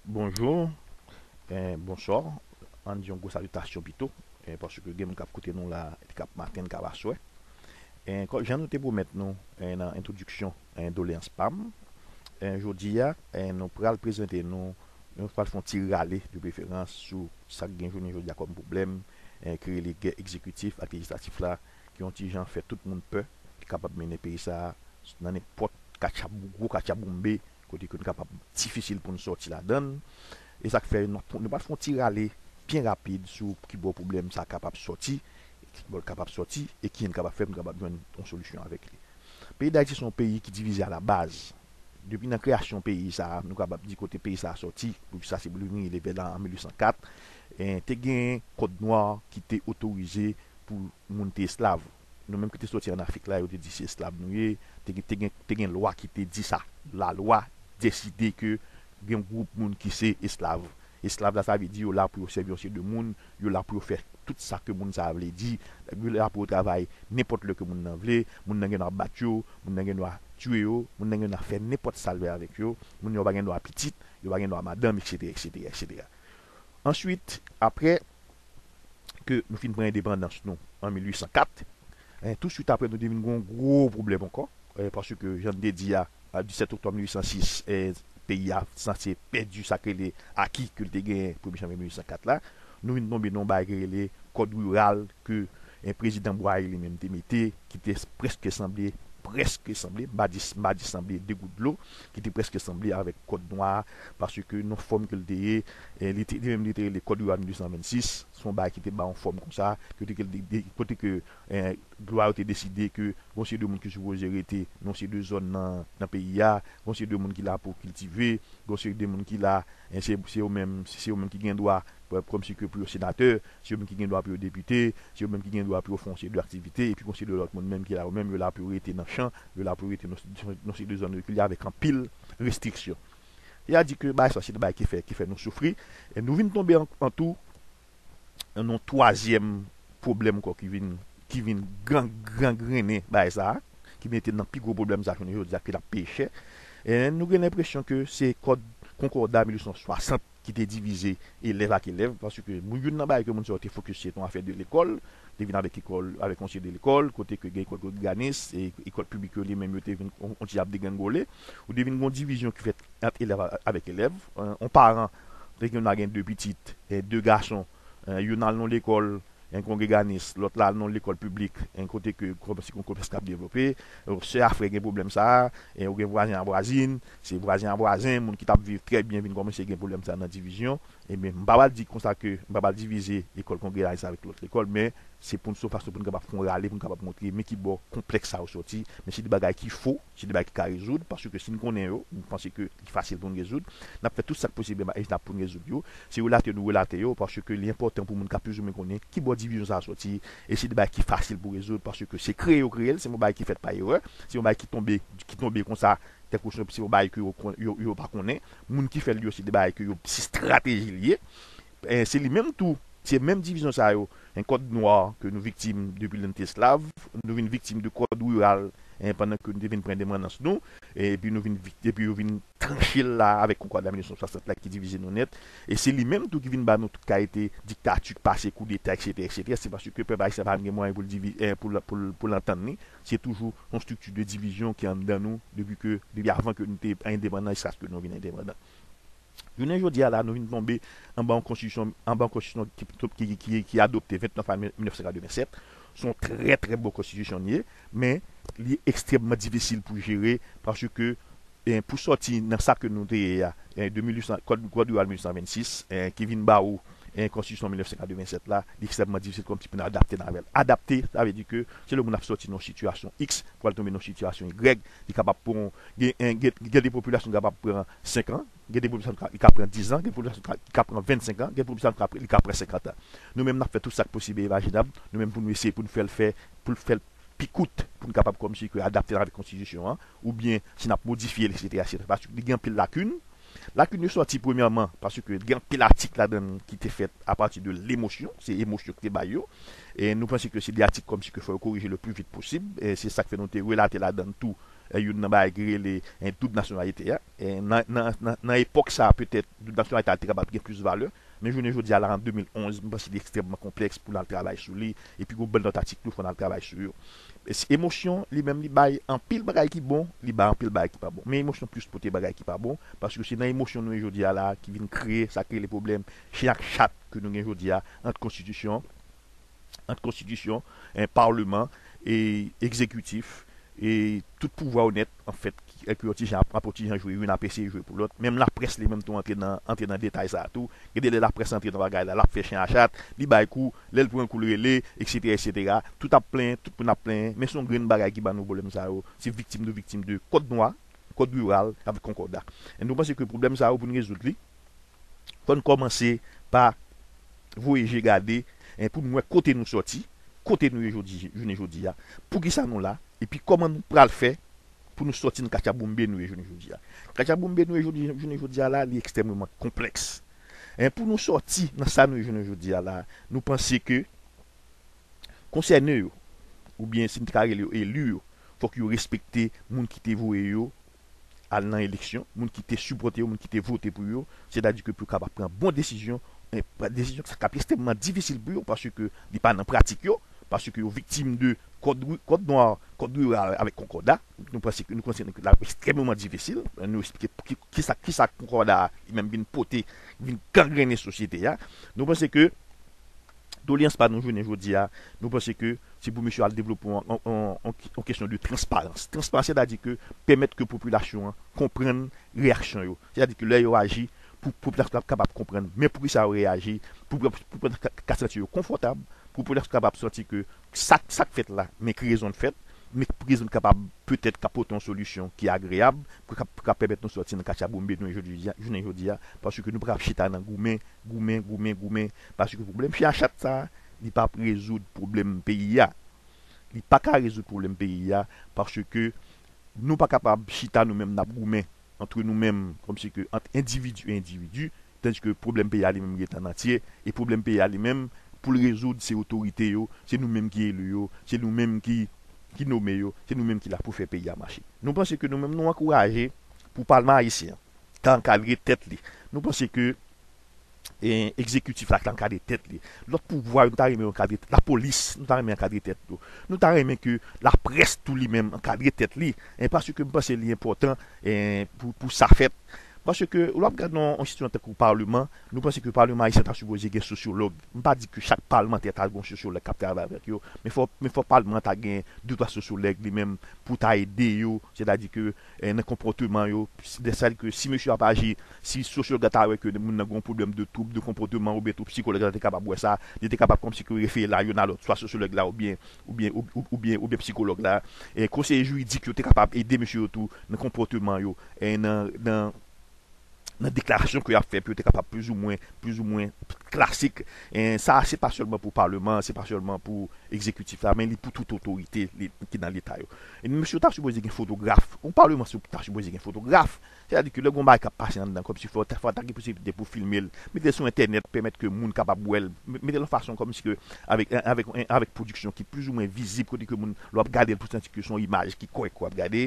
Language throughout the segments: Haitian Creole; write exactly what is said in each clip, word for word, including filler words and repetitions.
Bonjou, eh, bonswa, ann di yon gwo salitasyon pito, eh, paske gen moun k ap koute nou la, k ap maten, k ap aswè. Eh, kò- jan nou te pwomèt nou, eh, nan entwodiksyon, eh, doleyans pa m, eh, jodi a, eh, nou pral prezante nou, nou pral fè yon ti rale de preferans sou sa k gen jounen jodi a kòm pwoblèm, eh, ki rele gè egzekitif ak lejislatif la, ki yon ti jan fè tout moun pè, ki kapab mennen peyi sa a nan nenpòt katchabou, gwo katchaboumbe, kote ke n kapab difisil pou n sòti ladan l. E sa k fè nou, nou pral fè yon ti rale byen rapid sou ki bò pwoblèm sa a kapab sòti, ki bò l kapab sòti, e kijan n kapab fè pou n kapab jwenn yon solisyon avèk li. Peyi Dayiti se yon peyi ki divize a la baz. Depi nan kreyasyon peyi sa a, nou kapab di kote peyi sa a sòti, pou sa se pou vin rive la an mil uit san kat, eh, te gen kòd nwa ki te otorize pou moun te esklav. Nou menm ki te sòti ann Afrik la, yo te di se esklav nou ye. Te, te gen, te gen lwa ki te di sa. Lalwa deside ke gen gwoup moun ki se esklav. Esklav la, sa vle di yo la pou yo sèvi yon seri de moun, yo la pou yo fè tout sa ke moun sa a vle di, yo la pou yo travay nenpòt lè ke moun nan vle, moun nan gen dwa bat yo, moun nan gen dwa tiye yo, moun nan gen dwa fè nenpòt sa l vle avèk yo, moun yo pa gen dwa pitit, yo pa gen dwa madanm, etsetera, etsetera, etsetera. Answit, apre ke nou fin pran endepandans nou an mil uit san kat, eh, tousuit apre nou te vin gen yon gwo pwoblèm ankò, eh, paske jan n te di a, a disèt oktòb mil uit san sis, eh, peyi a sanse pèdi sa k rele aki ke l te genyen premye janvye mil uit san kat la. Nou vin tonbe nan yon bagay ki rele kòd riral ke, eh, prezidan Boyer li menm te mete, ki te prèske sanble, prèske sanble, m pa di, m pa di sanble de gout dlo, ki te prèske sanble avèk kòd nwa a, paske nan fòm ke l te ye, eh, li te, li menm li te rele kòd riral mil uit san vennsis, se yon bagay ki te ba yon fòm konsa, kote ke l te, de- kote ke, eh, lwa yo te deside ke gon seri de moun ki sipoze rete nan yon seri de zòn nan, nan peyi a, gon seri de moun ki la pou kiltive, gon seri de moun ki la, eh, se, se yo menm, se yo menm ki gen dwa, kòmsi ke pou yo senatè, se yo menm ki gen dwa pou yo depite, se yo menm ki gen dwa pou yo fè yon seri de aktivite, epi gon seri de lòt moun menm ki la, yo menm yo la pou yo rete nan chan, yo la pou yo rete nan, nan seri de zòn rekile avèk anpil restriksyon. E a di ke bagay sa, se de bagay ki fè, ki fè nou soufri. E nou vin tonbe an, an tou, nan yon twazyèm pwoblèm ankò ki vin, ki vin gran, gangrennen bagay sa a, ki mete n nan pi gwo pwoblèm sa a jounen jodi a ke n ap peye chè. E nou gen lenpresyon ke se kòd konkòda mil uit san swasant ki te divize elèv ak elèv, paske moun, youn nan bagay ke moun sa yo te fokis se te yon afè de lekòl, te vin avèk ekòl, avèk yon seri de lekòl, kote ke gen ekòl kongreganis, e ekòl piblik yo li menm yo te vin on, on ti ap degrengole, ou te vin gen yon divizyon ki fèt ant elèv a- avèk elèv, on, on paran te gen, gen de pitit, e de gason, e youn al nan lekòl, en kongreganis, lòt la al nan lekòl piblik, en kote ke kòmsi gon komès k ap devlope, e sè a frè gen pwoblèm sa a, e ou gen vwazen a vwazin, se vwazen a vwazen, moun ki t ap viv trè byen vin kòmanse gen pwoblèm sa a nan divizyon, ebyen, m pa pral di konsa ke, m pa pral divize lekòl kongreganis avèk lòt lekòl, men se pou n, se yon fason pou n kapab fè yon rale, pou n kapab montre men ki bò konplèks sa yo sòti, men se de bagay ki fo, se de bagay ki ka rezoud, paske si n konnen yo, nou panse ke li fasil pou n rezoud, n ap fè tout sa k posib e imajenab pou n rezoud yo. Se relate nou relate yo, paske li enpòtan pou moun ka plizoumwen konnen ki bò divizyon sa a sòti, e se de bagay ki fasil pou rezoud, paske se kreye yo kreye l, se yon bagay ki fèt pa erè, se yon bagay ki tonbe, ki tonbe konsa, tankou se yon, se yon bagay ke yo, kon- yo, yo pa konnen, moun ki fè l yo, se de bagay ke yo, se estrateji li ye. E se li menm tou, se menm divizyon sa yo, en kòd nwa ke nou viktim depi lè n te esklav, nou vin viktim de kòd riral, en pandan ke nou te vin pran endepandans nou, epi nou vin vik- epi yo vin tranche l la avèk konkòda mil uit san swasant la ki divize nou nèt, e se li menm tou ki vin ba nou tout kalite diktati k pase, koudeta, etsetera, etsetera, se paske pèp ayisyen pa t gen mwayen pou l divi- eh, pou l, pou l, pou l antann li, se toujou yon estrikti de divizyon ki anndan nou depi ke, depi avan ke nou te endepandan jiskaske nou vin endepandan. Jounen jodi a la, nou vin tonbe anba yon konstitisyon, anba yon konstitisyon ki, ki, ki, ki, ki adopte vennèf avril mil nèf san katrevennsèt. Se yon trè, trè bon konstitisyon li ye, men li ekstrèmman difisil pou jere, paske, eh, pou sòti nan sa ke nou te ye a, eh, de mil uit san, kòd, kòd riral mil uit san vennsis, eh, ki vin ba ou, eh, konstitisyon mil nèf san katrevennsèt la, li ekstrèmman difisil kòmsi pou nou adapte n avè l. Adapte, sa vle di ke se lè moun ap sòti nan yon sitiyasyon X pou al tonbe nan yon sitiyasyon Y, li kapab pran, gen, gen, gen de popilasyon ki kapab pran senk an, gen de popilasyon ki ka pran diz an, gen popilasyon ki ka pran vennsenk an, gen popilasyon ki ka, li ka pran senkant an. Nou menm, n ap fè tout sa k posib e imajinab, nou menm, pou nou eseye pou nou fè l fè, pou l fè l pi kout, pou nou kapab kòmsi ke adapte l avèk konstitisyon an, oubyen si n ap modifye l, etsetera, etsetera. Paske li gen anpil lakin. Lakin yo sòti premyèman paske gen anpil atik ladan l ki te fèt apati de lemosyon, se emosyon ki te bay yo. E nou panse ke se de atik kòmsi ke fò yo korije le pli vit posib. E se sa k fè nou te relate ladan l tou eh, youn nan bagay ki rele, eh, doub nasyonalite a. Eh, nan, nan, nan, nan epòk sa a, petèt, doub nasyonalite a te kapab gen plis valè. Men jounen jodi a la, an de mil onz, m panse li ekstrèmman konplèks pou n al travay sou li, epi gon bann lòt atik tou fò n al travay sou yo. E si emosyon, li menm, li bay anpil bagay ki bon, li bay anpil bagay ki pa bon. Men emosyon plis pote bagay ki pa bon, paske se nan emosyon nou ye jodi a la ki vin kreye sa k rele pwoblèm chen ak chat ke nou gen jodi a ant konstitisyon, ant konstitisyon, eh, paleman, e egzekitif, e tout pouvwa yo nèt, anfèt, ki, ki yon ti jan ap, ap yon ti jan jwe youn, ap eseye jwe pou lòt. Menm laprès li menm tou antre nan, antre nan detay sa a tou. Gen de lè laprès antre nan bagay la, l ap fè chen a chat, li bay kou, lè l pran kou l rele, etsetera, etsetera. Tout ap plenyen, tout moun ap plenyen, men se yon grenn bagay ki ban nou pwoblèm sa yo. Se viktim de, viktim de kòd nwa, kòd riral, avèk konkòda. E nou panse ke pwoblèm sa yo pou n rezoud li, fò n kòmanse pa voye je gade, eh, pou n wè kote nou sòti, kote nou ye jodi, jounen jodi a, poukisa nou la, epi kòman nou pral fè pou nou sòti nan katchaboumbe nou ye jounen jodi a. Katchaboumbe nou ye jodi, jounen jodi a la, li ekstrèmeman konplèks. Eh, pou nou sòti nan sa nou ye jounen jodi a la, nou panse ke konsène yo, oubyen si n te ka rele yo eli yo, fòk yo respekte moun ki te voye yo al nan eleksyon, moun ki te sipòte yo, moun ki te vote pou yo, sètadi ke pou yo kapab pran bon desizyon, eh, desizyon sa k ap ekstrèmman difisil pou yo, paske li pa nan pratik yo, paske yo viktim de kòd, kòd nwa, kòd riral avèk konkòda. Nou panse ke, nou panse ke l ap ekstrèmeman difisil. Nou eksplike ki, kisa, kisa konkòda a li menm vin pote, vin gangrennen sosyete a. Nou panse ke dolyans pa nou jounen jodi a, nou panse ke se pou mesye al devlope yon, yon, yon, yon, yon kesyon de transparans. Transparans, sètadi ke pèmèt ke popilasyon an konprann reyaksyon yo. Sètadi ke lè yo aji, pou popilasyon an kapab konprann men poukisa yo reyaji, pou, pou, pou ka, ka santi yo konfòtab, pou popilasyon kapab santi ke sa, sa k fèt la, men ki rezon l fèt, men ki rezon l kapab petèt ka pote yon solisyon ki agreyab, pou ka, pou ka pèmèt nou sòti nan katchaboumbe nou jodi a, jounen jodi a, paske nou pa ka chita nan goumen, goumen, goumen, goumen, paske pwoblèm chen a chat sa a, li p ap rezoud pwoblèm peyi a. Li pa ka rezoud pwoblèm peyi a, paske nou pa kapab chita nou menm n ap goumen antre nou menm, kòmsi ke ant endividi e endividi, tandis ke pwoblèm peyi a li menm ret an antye, e pwoblèm peyi a li menm, pou l rezoud, se otorite yo, se nou menm ki eli yo, se nou menm ki, ki nome yo, se nou menm ki la pou fè peyi a mache. Nou panse ke nou menm nou ankouraje pou palman ayisyen an ta ankadre tèt li. Nou panse ke, e, egzekitif la ta ankadre tèt li. Lòt pouvwa yo, nou ta renmen yo ankadre tèt. Lapolis, nou ta renmen ankadre tèt yo. Nou ta renmen ke laprès tou li menm ankadre tèt li. E paske m panse li enpòtan, e, pou, pou sa fèt. Paske lè w ap gade yon, yon sitiyasyon tankou paleman, nou panse ke paleman ayisyen ta sipoze gen sosyològ. M pa di ke chak palmantè ta gen yon sosyològ k ap travay avèk yo, men fò, men fò palman an ta gen de twa sosyològ li menm pou ta ede yo, sètadi ke, eh, nan konpòteman yo, sètadi ke si mesye ap aji, si sosyològ la ta wè ke moun nan gen yon pwoblèm de twoub de konpòteman oubyen twou sikològ la te kapab wè sa, li te kapab kòmsi ke refere l a youn a lòt, swa sosyològ la oubyen, oubyen, ou- ou- oubyen, oubyen sikològ la. E konseye jiridik yo te kapab ede mesye yo tou nan konpòteman yo, e nan, nan, nan deklarasyon ke y ap fè, pou yo te kapab plizoumwen, plizoumwen klasik. E sa, se pa sèlman pou paleman, se pa sèlman pou egzekitif la, men li pou tout otorite li- ki nan leta yo. E mesye yo ta sipoze gen fotograf. Yon paleman ta sipoze gen fotograf. Sètadi ke lè gon bagay k ap pase anndan, kòmsi fò, fò ta gen posiblite pou filme l, mete l sou entènèt, pèmèt ke moun kapab wè l, mete l yon fason kòmsi ke avèk, avèk, avèk pwodiksyon ki plizoumwen vizib, kote ke moun, lè w ap gade l pou santi ke se yon imaj ki kòrèk ke w ap gade,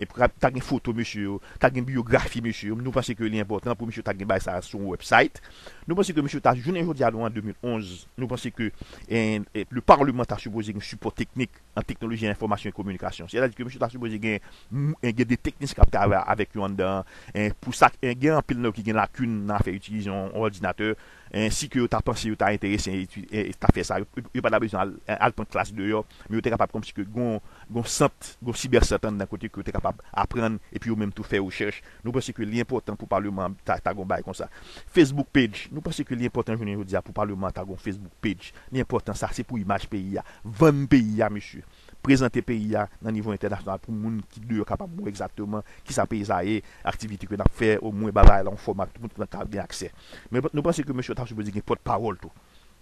epi ta gen foto mesye yo, ta gen biyografi mesye yo. Nou panse ke li enpòtan pou mesye ta gen bagay sa a sou yon website. Nou panse ke mesye ta, jounen jodi a, nou an de mil onz, nou panse ke, eh, eh, le paleman ta sipoze gen sipò teknik an teknoloji enfòmasyon e kominikasyon. Sètadi ke mesye ta sipoze gen, m- gen de teknisyen k ap travay avèk yo anndan, eh, pou sa, eh, gen anpil nan yo ki gen lakin nan afè itilize yon, yon òdinatè, eh, si ke yo ta panse yo ta enterese, eh, ta fè sa, yo, yo pa ta bezwen al, al pran klas deyò, men yo te kapab kòmsi ke gon, gon sant, gon sibèsant anndan kote ke yo te kapab aprann, epi yo menm tou fè rechèch. Nou panse ke li enpòtan pou paleman an ta, ta gon bagay konsa. Facebook page, nou panse ke li enpòtan jounen jodi a pou paleman an ta gon Facebook page. Li enpòtan, sa se pou imaj peyi a. Vann peyi a, mesye. Prezante peyi a nan nivo entènasyonal pou moun ki deyò kapab wè egzakteman kisa peyi sa ye, aktivite ke n ap fè, omwen bagay la yon fòma tout moun ka gen aksè. Men nou panse ke mesye ta sipoze gen pòtpawòl tou.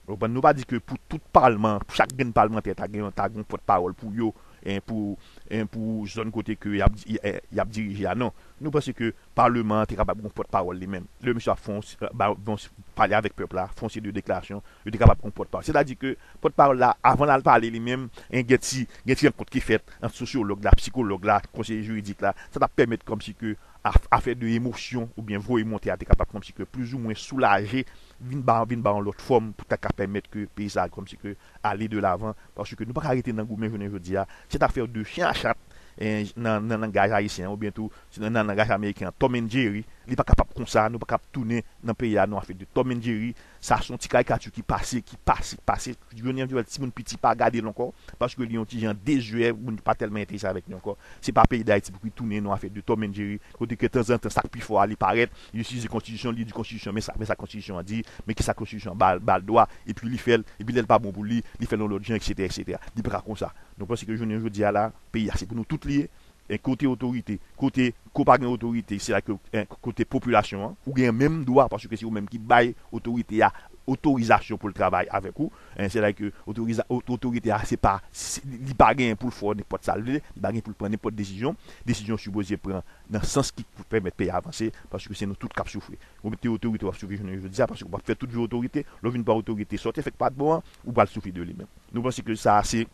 Ou konprann? Nou pa di ke pou tout palman, pou chak grenn palmantè ta gen, ta gen yon pòtpawòl pou yo, en, pou, en, pou zòn kote ke y ap, y, y ap dirije a, non. Nou panse ke paleman an te kapab gen yon pòtpawòl li menm. Lè misye ap fè yon, ba, bon, pale avèk pèp la, fè yon seri de deklarasyon, yo te kapab gen yon pòtpawòl. Sètadi ke pòtpawòl la, avan l al pale li menm, en, gen ti, gen ti rankont ki fèt ant sosyològ la, sikològ la, konseye jiridik la, sa t ap pèmèt kòmsi ke af-, afè de emosyon oubyen voye monte a te kapab kòmsi ke plizoumwen soulaje, vin ba, vin ba yon lòt fòm pou ta ka pèmèt ke peyi sa a kòmsi ke ale de lavan, paske nou pa ka rete nan goumen jounen jodi a. Se ta fè de chen a chat, en, nan, nan langaj ayisyen an, oubyen tou, se nan, nan langaj ameriken an, Tom and Jerry, li pa kapab konsa, nou pa kapab tounen nan peyi a, nan afè de Tom and Jerry, sa se yon ti karikati ki pase, ki pase, ki pase, jounen jodi a, timoun piti pa gade l ankò, paske li yon ti jan dezwè, moun pa tèlman enterese avèk li ankò. Se pa peyi Dayiti pou ki tounen nan afè de Tom and Jerry, kote ke tanzantan sa k pi fò a li parèt, li itilize konstitisyon, li di konstitisyon, men sa, men sa konstitisyon an di, men kisa konstitisyon an ba, ba l dwa, epi li fè l, epi lè l pa bon pou li, li fè l yon lòt jan, etsetera, etsetera. Li pa ka konsa. Nou panse ke jounen jodi a la, peyi a se pou nou tout li ye. E kote otorite, kote, ko pa gen otorite, se la ke, en, kote popilasyon an, ou gen menm dwa, paske se ou menm ki bay otorite a otorizasyon pou l travay avèk ou. En, se la ke otoriza-, o-, otorite a, se pa, se, li pa gen pou l fè nenpòt sa l vle, li pa gen pou l pran nenpòt desizyon. Desizyon sipoze pran nan sans ki pou pèmèt peyi a avanse, paske se nou tout k ap soufri. Ou mete otorite, w ap soufri jounen jodi a, paske w p ap fè tout vi otorite, lè w vin pran otorite, sa w te fè k pa t bon an, ou pral soufri de li menm. Nou panse ke sa se,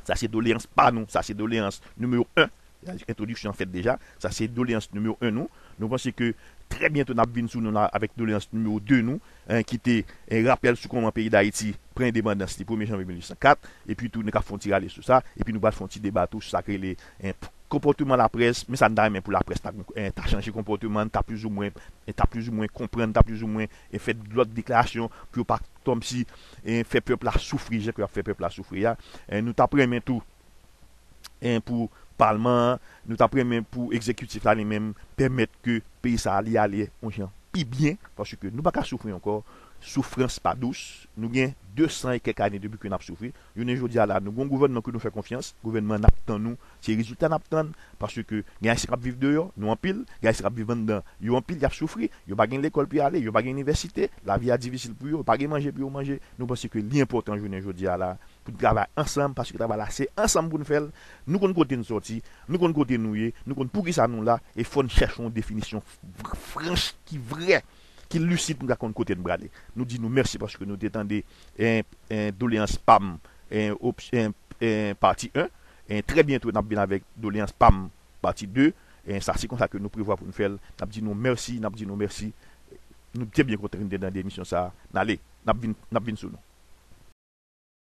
sa se doleyans pa nou, sa se doleyans nimewo en. Entwodiksyon an fèt deja, sa se doleyans nimewo en nou. Nou panse ke trè byento n ap vin sou nou la avèk doleyans nimewo de nou, en, ki te, en, rapèl sou kòman peyi Dayiti pran endepandans li premye janvye mil uit san kat, epi tou nou ka fè yon ti rale sou sa, epi nou pral fè yon ti deba tou sou sa k rele, en, konpòteman laprès, men sa n ta renmen pou laprès ta, en, ta chanje konpòteman, ta plizoumwen, en, ta plizoumwen konprann, ta plizoumwen, en, fè lòt deklarasyon pou yo pa kòmsi, en, fè pèp la soufri jan ke y ap fè pèp la soufri a. En, nou t ap renmen tou, en, pou palman an, nou t ap renmen pou egzekitif la li menm pèmèt ke peyi sa a li ale yon jan pi byen, paske nou pa ka soufri ankò. Soufrans pa dous. Nou gen de san e kèk ane depi ke n ap soufri. Jounen jodi a la, nou gen yon gouvènman ke nou fè konfyans, gouvènman n ap tann nou, se rezilta n ap tann, paske gen Ayisyen k ap viv deyò, nou anpil, gen Ayisyen k ap viv anndan, yo anpil, y ap soufri, yo pa gen lekòl pou y ale, yo pa gen inivèsite, lavi a difisil pou yo, yo pa gen manje pou yo manje. Nou panse ke li enpòtan jounen jodi a la, pou n travay ansanm, paske travay la se ansanm pou n fè l. Nou konn kote n sòti, nou konn kote nou ye, nou konn poukisa nou la, e fò n chèche yon definisyon fr-, franch, ki vrè, ki lisid pou n ka konn kote n prale. Nou di nou mèsi paske nou te tande, en, en, doleyans pa m, en, op-, en, en, pati en, en, trè byento n ap vin avèk doleyans pa m pati de, en, sa se konsa ke nou prevwa pou n fè l. N ap di nou mèsi, n ap di nou mèsi. Nou te byen kontan ke n te tande emisyon sa a. N ale, n ap vin, n ap vin sou nou.